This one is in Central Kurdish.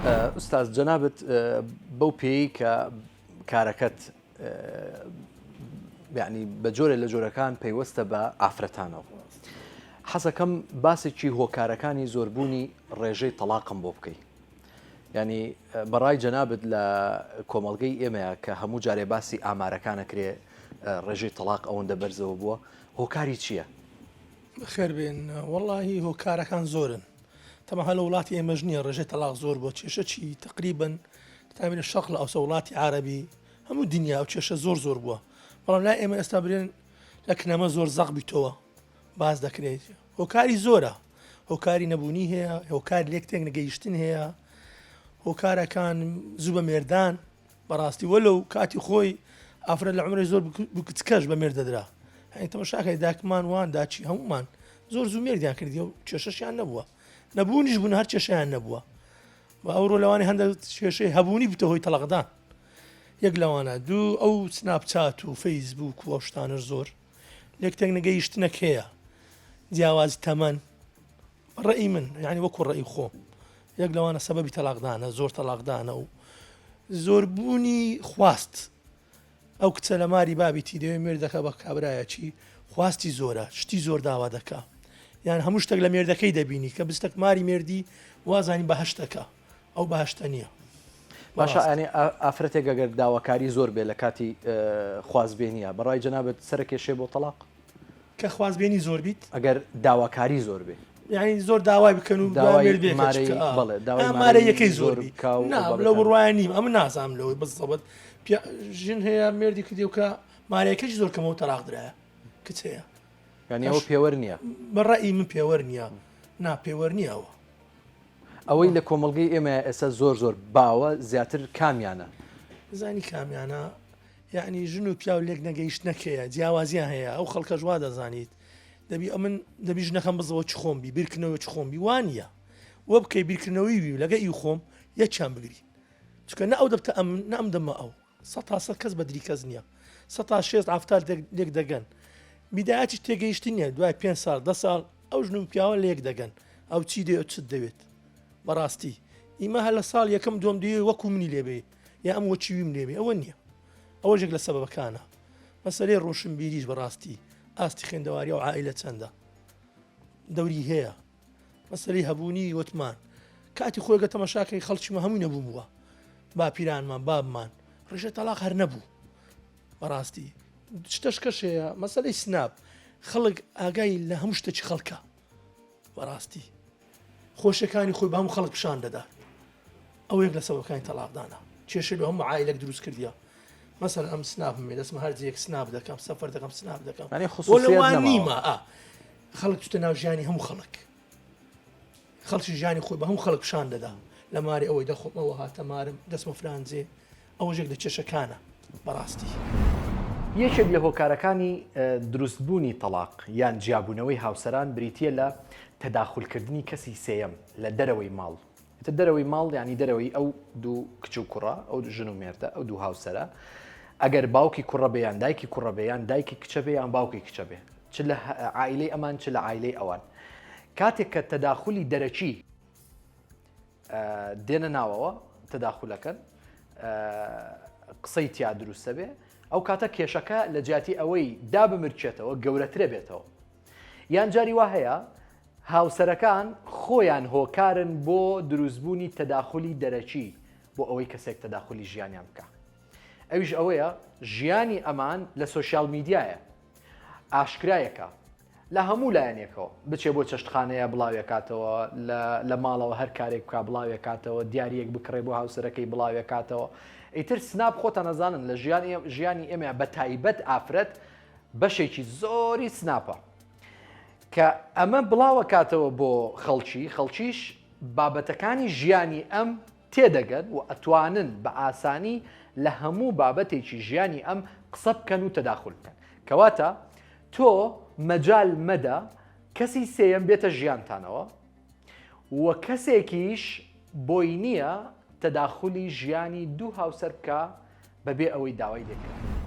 ئوستاز جەنابت بەو پێیەی کە کارەکەت یعنی بە جۆرێ لە جۆرەکان پەیوەستە بە ئافرەتانەوە حەزەکەم باسێکی هۆکارەکانی زۆربوونی ڕێژەی تەلاقم بۆ بکەی ینی بەڕای جەنابت لە کۆمەڵگەی ئێمەیە کە هەموو جارێ باسی ئامارەکانە کرێ ڕێژەی تەلاق ئەوەندە بەرزەوە بووە هۆکاری چییە؟ بەخێربێن وەڵاهی هۆکارەکان زۆرن تەبعەن هەر لە وڵاتی ئێمەش نییە ڕێژەی تەلاق زۆر بووە کێشە چی تقریبن تامینە شەق لە ئەوسە وڵاتی عربی هەموو دنیا ئەو کێشە زۆر زۆر بووە بەڵام لای ئێمە ئێستا برێن لە کنەمە زۆر زەق بیتەوە باز دەکرێت هۆکاری زۆرە هۆکاری نەبوونی هەیە هۆکار لێک تێک نەگەیشتن هەیە هۆکارەکان زوو بە مێردان بەڕاستی وەلو کاتی خۆی ئافرەت لە عمرێ زۆر بکچکەش بە مێرد دەدرا هەین تەمەشاکەی داکمان وان داچی هەمومان زۆر زوو مێردیان کردی و کێشەشیان نەبووە نەبوونیش بوون هەر کێشیان نەبووە و ئەوڕۆ لەوانی هەندێک کێشەی هەبوونی بتە هۆی تەڵقدان یەک لەوانە دوو ئەو سناپچات و فەیسبوک و ئەو شتانە زۆر لێک تێک نەگەیشتنەک هەیە جیاوازی تەمەن ڕەئی من یانی وەکو ڕەئی خۆم یەک لەوانە سەبەبی تەلاقدانە زۆر تەلاقدانە و زۆربوونی خواست ئەو کچە لە ماری بابیتی دەوێ مێردەکە بە کابرایەکی خواستی زۆرە شتی زۆر داوا دەکا یان هەموو شتێک لە مێردەکەی دەبینی کە بستەک ماری مێردی وازانی بەهشتەکە ئەو بەهشتە نییە. باشە ئەنی ئافرەتێک ئەگەر داواکاری زۆر بێ لە کاتی خوازبێنیە بەڕای جەنابت سەرکێشێ بۆ تەلاق؟ کە خوازبێنی زۆر بیت؟ ئەگەر داواکاری زۆر بێ. یانی زۆر داوای بکەن و دوای مێرد بێ مارەی بەڵێ داوای مارەیەکەی زۆر بی بکا و نا لەو بڕوایە نیم ئەمن نازانم لەوەی بزەبت ژن هەیە مێردی کردی و کە مارەیەکەشی زۆر کەمەوە تەلاق درایە کچ هەیە یانی ئەوە پێوەر نییە بە ڕەئی من پێوەر نییە نا پێوەر نییە ئەوە. ئەوەی لە کۆمەڵگەی ئێمە ئێستا زۆر زۆر باوە زیاتر کامیانە؟ زانی کامیانە یەعنی ژن و پیاو لێک نەگەیشتنەک هەیە جیاوازیان هەیە ئەو خەڵکەش وا دەزانیت دەبی ئەمن دەبی ژنەکەم بزەوە چ خۆم بی بیرکردنەوە چ خۆم بی وانە وە بکەی بیرکردنەوەی وی لەگە ئی خۆم یەکیان بگری چکە نە ئەو دەبتە ئەم نە ئەم دەمە ئەو سە تا سە کەس بەدری کەس نییە سە تا شێست ئافتار لێک دەگەن بیدایەتی تێگەیشتن نیە دوای پێ ساڵ دە ساڵ ئەو ژن و پیاوە لێک دەگەن ئەو چی دێ چت دەوێت بەڕاستی ئیمە هەر لە ساڵ یەکەم دوم دێ وەکو منی لێبێ یا ئەم وەچی ویم لێبێ ئەوە نییە ئەوەش یەک لە سەبەبەکانە مەسەلەی ڕۆشنبیریش بەڕاستی ئاستی خوێندەواری و عائلە چەندە دەوری هەیە مەسەلەی هەبوونی وتمان کاتی خۆی گە تەمەشاکەی خەڵکیمە هەمووی نەبوو بووە باپیرانمان بابمان ڕژە تەلاق هەر نەبوو بەڕاستی شتەش کەش هەیە مەسەلەی سناپ خەڵک ئاگای لە هەموو شتێکی خەڵکە بەڕاستی خۆشەکانی خۆی بە هەموو خەڵک پیشان دەدات ئەوە یەک لە سەبەبەکانی تەڵاقدانە کێشەی لۆ هەموو عائیلەک دروست کردیە مەسەلەن ئەم سناپم هەیە دەچمە هەر جێیەک سناپ دەکەم سەفەر دەکەم سناپ دەکەم یانی بۆ خصوصیت لەوان نەماوە. نیمە ئا خەڵک چتە ناو ژیانی هەموو خەڵک خەڵکی ژیانی خۆی بە هەموو خەڵک پیشان دەدا لە ماری ئەوەی دەخۆم ئەوە هاتە مارم دەچمە فلان جێ ئەوەش یەک لە کێشەکانە بەڕاستی. یەکێک لە هۆکارەکانی دروستبوونی تەڵاق یان جیابوونەوەی هاوسەران بریتییە لە تەداخولکردنی کەسی سێیەم لە دەرەوەی ماڵ ئیتر دەرەوەی ماڵ یانی دەرەوەی ئەو دوو کچ و کوڕە ئەو ژن و مێردە ئەو دوو هاوسەرە ئەگەر باوکی کوڕە بێ یان دایکی کوڕە بێ یان دایکی کچە بێ یان باوکی کچە بێ چ لە عائیلەی ئەمان چ لە عائیلەی ئەوان کاتێک کە تەداخلی دەرەکی دێنە ناوەوە تەداخولەکەن قسەی تیا دروستە بێ ئەو کاتە کێشەکە لە جیاتی ئەوەی دابمرچێتەوە گەورەترە بێتەوە یان جاری وا هەیە هاوسەرەکان خۆیان هۆکارن بۆ دروستبوونی تەداخولی دەرەکی بۆ ئەوەی کەسێک تەداخولی ژیانیان بکا ئەویش ئەوەیە ژیانی ئەمان لە سۆشیال میدیایە ئاشکرایەکە لە هەموو لایەنێکەوە بچێ بۆ چەشتخانەیە بڵاوێکاتەوە لە ماڵەوە هەر کارێک بک بڵاوێکاتەوە دیارەک بکڕێ بۆ هاوسەرەکەی بڵاوێکاتەوە ئیتر سناپ خۆتان ئەزانن لە ژیانی ژیانی ئێمە بە تایبەت ئافرەت بەشێکی زۆری سناپە کە ئەمە بڵاوەکاتەوە بۆ خەڵکی، خەڵکیش بابەتەکانی ژیانی ئەم تێدەگەن و ئەتوانن بە ئاسانی لە هەموو بابەتێکی ژیانی ئەم قسە بکەن و تەداخول بکەن. کەواتە تۆ مەجال مەدە کەسی سێیەم بێتە ژیانتانەوە و کەسێکیش بۆی نییە تەداخولی ژیانی دوو هاوسەر بکا بەبێ ئەوەی داوای لێ کرابێت.